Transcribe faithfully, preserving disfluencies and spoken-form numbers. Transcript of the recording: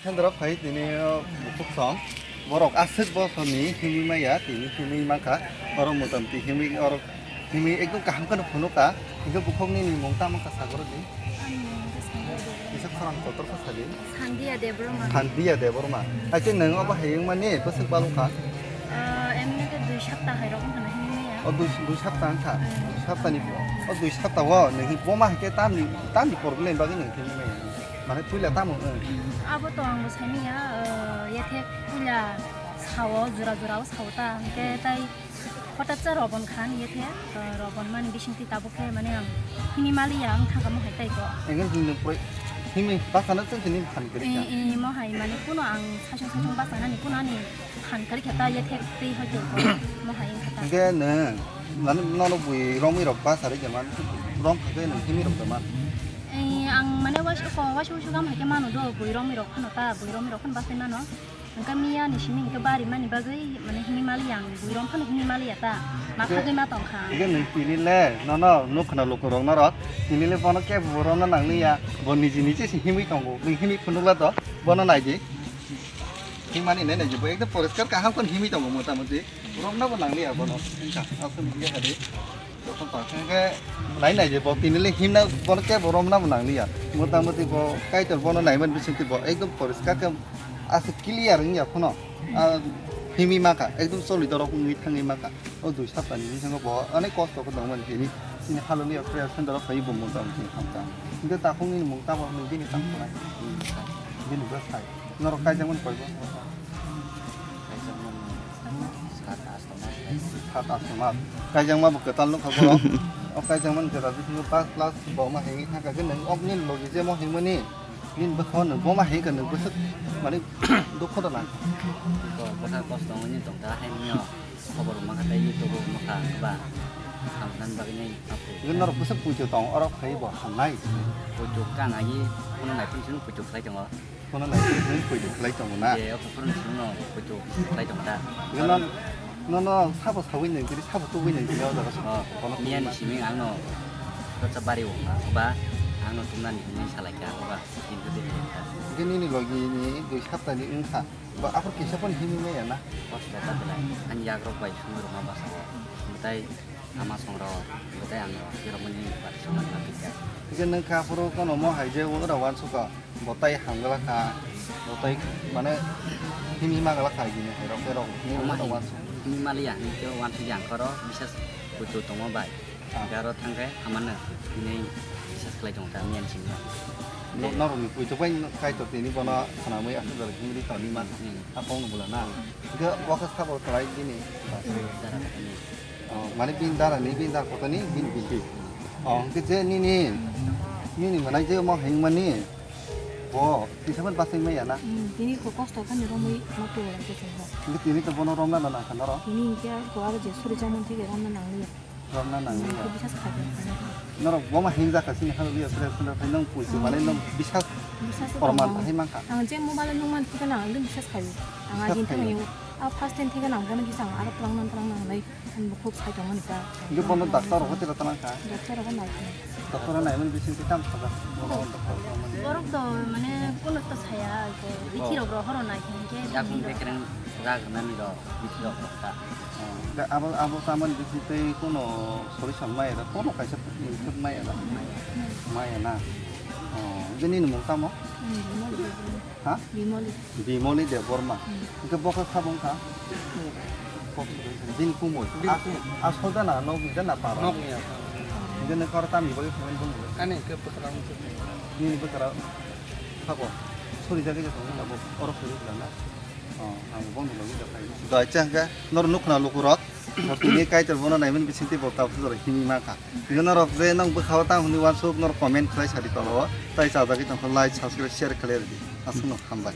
Sendro phai tini o bukhuk song. Borok aswk bosorni himwi maya, tini himwi mankha. Oro motamti himwi, oro himwi ekdom kaham kheno phunukha. Hingke bukhukni ni mung tamo kha sagoro di. Ani mung khe Sandia Debbarma. Kisa khorang kotor kha sadi. Sandia Debbarma. Sandia Debbarma. Aite nwng obo hai wngmani bwswk balukha? Ah, emni khe dui sapta hai rok wngkha na himwi maya. O dui, dui sapta wngkha. Hmm. Dui saptani, o dui sapta o nwng boma hai khe tamni, tamni problem bagwi nwng himwi maya? Mane puila tamo wng? Abo to ang bo saimanya, eh, yethe puila sao, jora jora o sao ta, hingke tai hotat cha robon khan yethe, eh, robon mani bisingtwi tabuk khe mane ang hini maliya ang thangkamo hai tai ko. Engel hini pore himi basana chwng hini phan kiri kha. Eh, eh, mo hai mane kuno ang saichung saichung basanani kuno ani phan kari kha ta yethe twi hoite ko mo hai wngkha ta. Hingke nwng, mane nono bui romwi rok basari jeman, rom kha khe nwng himwi rok jeman. Eh, ang mane waisa ko, waisa waisa gam hai khe mano do, bui romwi rok phano ta, bui romwi rok phano basai mano. Hingke miya ni simi hingke bari mani bagwi, mane himwi maliya ang, bui rom phano himwi maliya ta, ma khagwi ma tong kha. Hingke nwng tini le, nono nuk khna luku rok norok, tini le bono kebo romna nangliya, bo niji niji se himwi tongo, nwng himwi phunukla to, bono naidi. Himani nai nai je bo ekdom poriskar kaham kheno himwi tongo motamoti. Romna bo nangliya bono. Wngkha, aswk wngya hadi. Jokhon tong khe nai nai je bo tini le himna bono kebo romna bo nangliya. Motamoti bo Kaitor bono naiman bisingtwi bo ekdom poriskar khe aswk clear wngya phano. Ah, himwi mankha, ekdom choli dorok wngwi thangwi mankha. O dui saptani bisingo bo onek kosto khe tongmani tini. Chini hallelujah prayer center o phaiwi bo motamoti hamkha. Hingke takhukni mung tamo hwnwi bini tamo khlai. Bini bwsai. Norok kaijakmani koi bosor? Kaijakmani sat asto mas. Sat asto mas. Kaijakma bo kwtal nukha borok. O kaijakmani jora bisingo pass class bo ma himwi thangkha khe nwng okni logi je mo himani. Nini bwkha o nwng bo ma himkha nwng bwswk mani dukho da na. Bo bwkha kosto wngwi tong ta hai nw. Khobor wngma kha tei YouTube o wngma kha ba hamnani bagwi nai ma phuru. Nini norok bwswk puitu tong oro phai bo hamnai. Puitu kang agi phone nai phone sini puitu khlai tongo. Phone nai phone sini puitu khlai tongo na. Je o phone sini no puitu khlai tongo da. Nini non no no sabo sawi nang kiri sabo tubui nang kiri o jaga. Oh, kono miya ni simi ang no kotsa bari o ba ang no tumna ni hinwi salai kha ba tin khe de kha. Nini logi ni dui sapta ni wngkha. Ba aphuru kisa phano himwi maya na? Kosto ta belai. Ani yagrok bai sumui rwma basa o. Mwtai ama songrok, mwtai ang rok, yerok mani bari songna na pika. Hingke nwng kha aphuru kono mo hai je ura wansukha, bo tai hamgala kha, bo tai mane himwi magala kha gini hai rok, erok himwi Ama mano hai wansuk. Himwi maliya, hingke wansuk yang khoro, bisas kuchu tongo bai. Ah. Garo thangkhe hamano hinwi bisas khlai tongo ta miyan simi. No-, norokni puitu bai no-, Kaitor tini bono swnamwi aswk jora himri tongwi man. Hmm. A kongno bwla na. Hwnkhe o khe sabo khlai bini. Dara kotani. Oh, mane bini dara ni, bini dara kotani, bini binti. Oh, hwnkhe je nini, nini mwnai je omo hingmani, bo kisa bai bachai maya na. Hmm, tini kho kosto khani romwi moto rok khe chwng kha. Hwnkhe tini to bono romna na nangkha norok. Tini hwnkhe ko aro je suri chamung thike romna nangliya. Romna nangwi ya. Bisas khaidi. Norok boma hingjak kha sini halo liya sura sura phai nang puitu mane nang bisas Bisas to proman tongo. Bahai mankha. Ang je mobile nung man thikhe nang ang bisas khaidi. Ang Bisas ajin khaidi. Thangwi a first time thikhe nang bono kisa ang aro twlang nang twlang nang nai ang bukhuk sai tongmani ta. Hingke bono doctor rok tira twlang kha. Doctor rok nai kha. Doctor rok nai mani bising ti tam kha. Borok to mane kuno to saya ko bithi rok ro horo nai khe. Yakung bekreng rag nani rok bithi rok ta. Oh, hingke abo, abo chamani bising tei kono solution maya da, kono kaisa improve maya da? Maya na. Oh, hingke nini mung tamo? Hmm, Bimoli Debbarma. Ha? Bimoli. Bimoli Debbarma. Hmm. Hingke bo khe sabo wngkha? Bini kumui. Bini kumui. A, a soja na, nokni da na para? Nokni ya. Hingke nokaro tamni bagwi phone bung? Ani hingke bwkra wngkha. Nini bwkra sabo? Suri jagwi jatong wngkha bo, oro suri wngkha na? Oh, ang bongni logi da phai. Doi, chang khe, nor nukna lukurok. Tini Kaitor bono naimani bisingtwi bo tabuk jora himwi mankha. Hingke norok je nang bwkhao tang hwnwi uansuk norok comment khlai sadi tolao. Tai chajagwi tongkha like, subscribe, share khlai rwdi. Aswkno hambai.